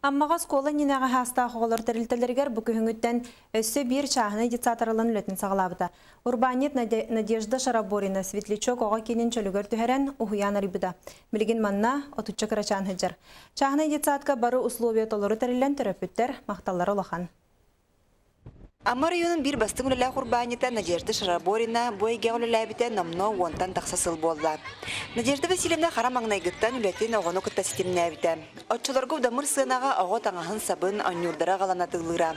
Аммаҕа оскуола иннинээҕи саастаах оҕолор тэрилтэлэригэр бу күһүҥҥүттэн өссө биир чааһынай детсад арыллан үлэтин саҕалаабыта. Урбаанньыт Надежда Шараборина Светлячок оҕо киинин чөлүгэр түһэрэн уһуйаан арыйбыта. Билигин манна отучча кырачаан сылдьар. Чааһынай детсадка бары условия толору тэриллэн төрөппүттэр махталлара улахан. Амма оройуонун биир бастыҥ үлэлээх урбаанньыта Надежда Шараборина бу эйгэҕэ үлэлээбитэ номнуо уонтан тахса сыл буолла. Надежда Васильевна хара маҥнайгыттан үлэтин оҕону кытта ситимнээбитэ. Оччолорго удамыр сыанаҕа оҕо таҥаһын-сабын, оонньуурдары аҕалан атыылыыра.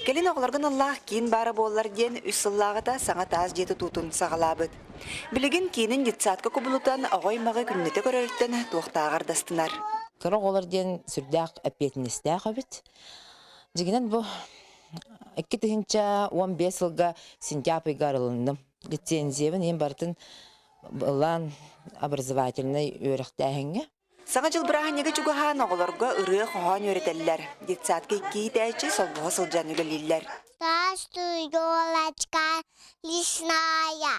Кэлин оҕолорго аналлаах киин баара буоллар диэн үс сыллааҕыта саҥа таас дьиэ тутуутун саҕалаабыт. Билигин киинин детсадка кубулутан оҕо аймаҕы күннэтэ көрөрүттэн туохтааҕар да астынар. Кыра оҕолор диэн сүрдээх эппиэтинэстээх эбит. Дьиҥинэн бу 2015 сылга сентябрь ыйга арылынным. Лицензиябын иһин барытын ылан образовательнай үөрэхтээһиҥҥэ. Саҥа дьыл бырааһынньыга чугаһаан оҕолорго ырыа-хоһоон үөрэтэллэр. Детсадка икки иитээччи солбуһа сылдьан үлэлииллэр. Здравствуй, елочка лесная,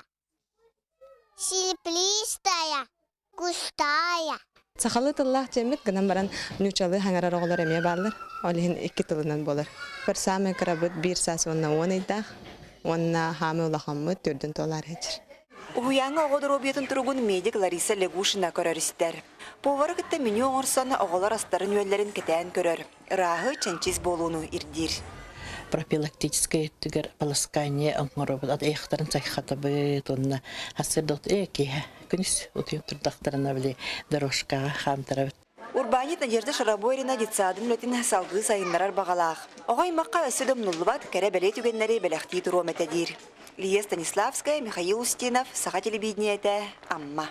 Серебристая, густая. Сахалыы тыллаах дьиэммит гынан баран нуучалыы хаҥарар оҕолор эмиэ бааллар. Ол иһин икки тылынан буолар. Бір саамай кырабыт биир саас уонна уон ыйдаах уонна хаамыы улахаммыт төрдүн туолаары сылдьар. Уһуйааҥҥа оҕо доруобуйатын туругун медик Лариса Лягушина көрөр-истэр. Повары кытта меню оҥорсон оҕолор астарын-үөллэрин кэтээн көрөр. Ырааһы, чэнчис буолууну ирдиир. Профилактическай өттүгэр полоскание оҥоробут, айахтарын сайхатабыт уонна сарсыарда киэһэ күнүс утуйан турдахтарына били дорожкаҕа хаамтарабыт. Урбаанньыт Надежда Шараборина детсадын үлэтин салгыы сайыннарар баҕалаах. Оҕо аймахха өссө да умнуллубат кэрэ-бэлиэ түгэннэри бэлэхтии туруом этэ диир. Лия Станиславская, Михаил Устинов, Саха телевидениетэ, Амма.